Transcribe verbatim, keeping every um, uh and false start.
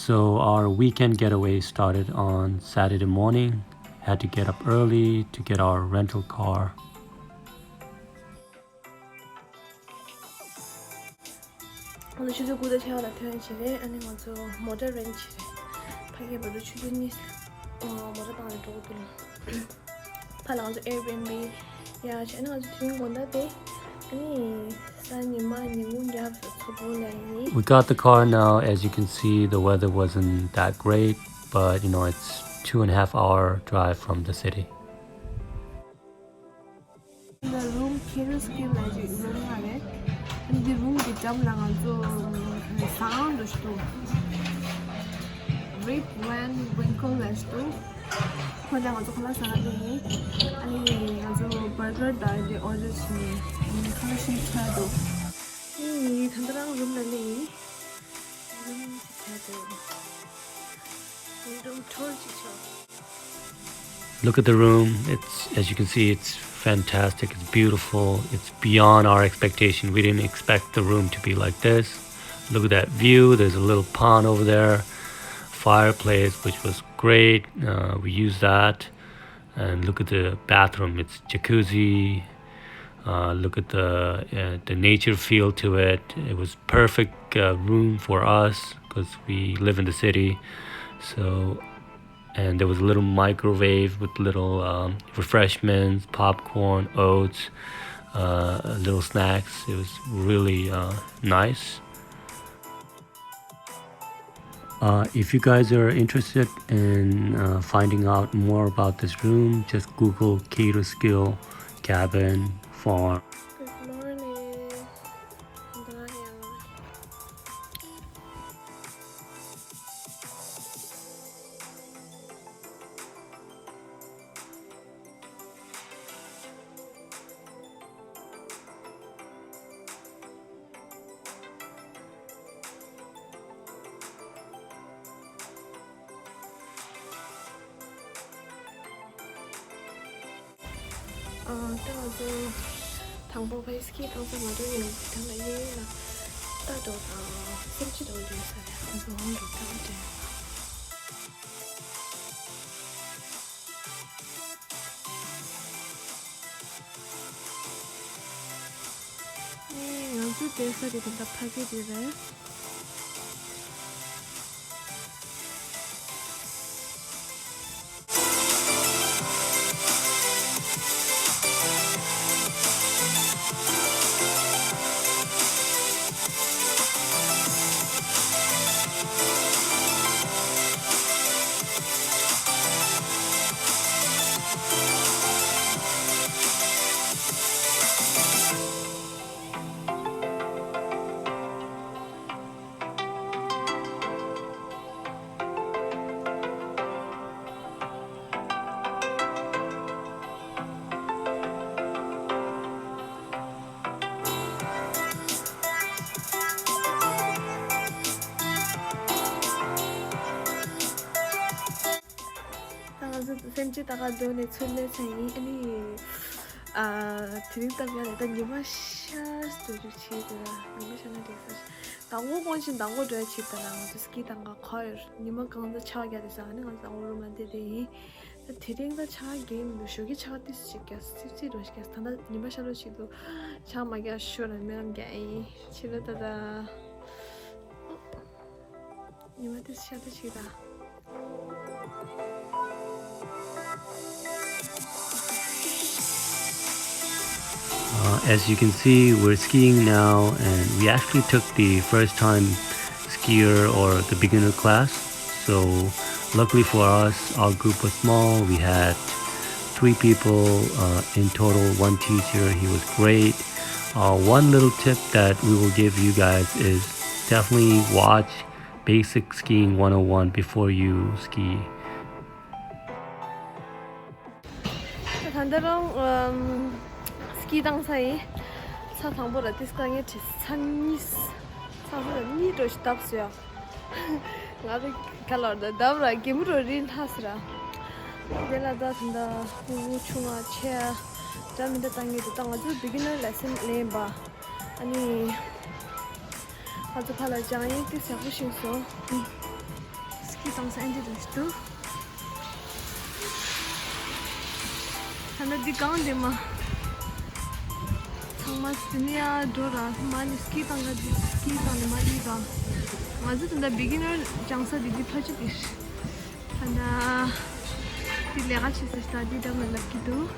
So our weekend getaway started on Saturday morning. Had to get up early to get our rental car. ང་ཚོ་ཆུ་ཚོད་དགུ་དང་ཕྱེད་ཀ་ལ་ཐོན་བྱས་རེད། ཨ་ནི་ང་ཚོ་མོ་ཊ་རེན་བྱས་རེད། ཕ་གིར་བར་དུ་ཆུ་ཚོད་གཉིས། ཨོ། མོ་ཊ་བཏང་ནས་འགྲོ་དགོས་འདུག་ཕ་ལ་ང་ཚོ་Airbnb ཡ་བྱས། ཨ་ནི་ང་ཚོ་དེ་རིང་དགོང་དག་དེ། ཨ་ནི་གཟའ་ཉི་མ་ཉིན་གུང་རྒྱབ་ཚོ་བོ་ལ་ཡིན། We got the car now. As you can see, the weather wasn't that great, but you know, it's two and a half hour drive from the city. འདི་རུམ་Cato Square ལ་ཅིག་རུམ་ཡོད་རེད། ཨ་ནི་འདི་རུམ་གྱི་འགྲམ་ལ་ང་ཚོ་ཟ་ཁང་འདྲ་ཞིག་འདུག Rip Van Winkle ལ་ཞིག་འདུག་ཁོ་ཚོས་ང་ཚོ་ཁོ་ལ་ཟ་ཁང་འདི་ཡིན། ཨ་ནི་ང་ཚོ་burger དང་འདི་order བྱས་ནས་ཨ་ནི་ཁ་ཤས་ཆགས་འདུག་ཨ་ནི་ད་ལྟ་རང་རུམ་ལ་སླེབས་ཡིན། རུམ་ཅིག་ཆགས་འདུག་རུམ་ཊུར་ཅིག་ཆོག Look at the room. It's, as you can see, it's fantastic. It's beautiful. It's beyond our expectation. We didn't expect the room to be like this. Look at that view. There's a little pond over there. Fireplace, which was great. Uh, we used that. And look at the bathroom. It's jacuzzi. Uh, look at the uh, the nature feel to it. It was perfect uh, room for us because we live in the city. So, and there was a little microwave with little um, refreshments, popcorn, oats, uh, little snacks. It was really uh, nice. Uh, if you guys are interested in uh, finding out more about this room, just Google Cato Skill Cabin Farm. Good morning. ཨ། ད་ང་ཚོ་དང་པོ་ཕ་གིར་སི་ཀི་བཏང་ས་མ་གཏོགས་ཡོད་དེ་ད་ལ་གཡས་གཡོན་ལ་རྟ་འདྲ་དང་སེམས་ཅན་འདྲ་ཡོད་ས་རེད། ང་ཚོ་འོང་འགྲོ་ཐང་དྲན། ཨེ། ང་ཚོ་བསྡད་ས་དེ་ད་ལྟ་ཕ་གི་དེ་རེད། ད་ང་ཚོ་སེམས་ཅན་ད་ག་འདོན་ནས་ཚུར་སླེབས་ཚར་ཡིན། ཨ་ནི། ཨ། དེ་རིང་སྟབས་ཡག་ནས་ད་ཉི་མ་ཤར་འགྲོ་རྒྱུ་བྱས་ཏེ་ལ་ཉི་མ་ཤར་ན་འགྲིག་ས་ཞིག་དང་པོ་དགོང་ཞིག་དང་པོ་འགྲོ་ཡ་བྱས་ད་ལ་ང་ཚོ་སི་ཀི་བཏང་ག་ཁོ་ཡོད། ཉི་མ་གང་ཚ་ཆག་རྒྱག་དེ་ས་ཨ་ནི་ང་ཚོ་དང་པོ་རུ་མ་འདི་དེ་ཡིན། ད་དེ་རིང་ད་ཆག་རྒྱག་མི་འདུག་ཞོགས་ཀྱི་ཆག་ཏིས་ཞིག་རྒྱག་སིབ་སིབ་འགྲོ་ཞིག་རྒྱག་ད་ལྟ་ཉི་མ་ཤར་ལོ་ཞིག་འདུག་ཆག་མ་རྒྱག་ཤོར་ན་སྨོན་ལམ་རྒྱག་ཡིན། ཕྱི་ལོ་ད་ད། ཉི་མ་དེ་ཤར་དུས་ཤིག་དང་། Uh, as you can see, we're skiing now, and we actually took the first time skier or the beginner class. So, luckily for us, our group was small. We had three people uh, in total, one teacher. He was great. Uh, one little tip that we will give you guys is definitely watch Basic Skiing one oh one before you ski. ད་ལྟ་རང་ཨམ། སི་ཀི་བཏང་ས་ཡིན། ཚ་དང་པོ་ར་ཏིས་ཀ་ངས་བྲིས། ཚ་གཉིས། ཚ་གཉིས་ར་གཉིས་འགྲོ་ཞིག་བཏབ་སོ་ཡ། ང་རང་ག་ལོར་ད་བཏབ་ར་གད་མོ་རོ་རིལ་ལྷ་སི་ར། དེ་ལ་ད་ད་ད་ཧུ་ཧུ་ཆུང་ང་ཆེ་ཡ། འདྲ་མི་འདྲ་བཏང་ངེས་འདུག་ད་ང་ཚོ་beginner lesson ལེན་པ། ཨ་ནི། ང་ཚོ་ཕ་ལ་སྦྱང་ཡིག་དེ་ཟག་པོ་ཤིང་སོང་། སྐྱིད་བཏང་ས་ཨེ་འདྲ་རེད་འདུག་ད་ལྟ་འདི་གང་དེ་མ། ཚང་མ་སི་ནི་ཡ་འགྲོ་ར་མ་ནི་སྐྱིད་བཏང་ག་འདི་སྐྱིད་བཏང་ནི་མ་འདི་གང་། ང་ཚོ་ད་ལྟ་བི་གི་ནར་སྦྱང་ས་འདི་འདི་ཕལ་ཆེར་འདི། ད་ལྟ་འདི་ལས་ཀ་བྱེད་ས་ཞིག་ད་འདི་འདྲ་མི་ལབ་ཀྱི་འདུག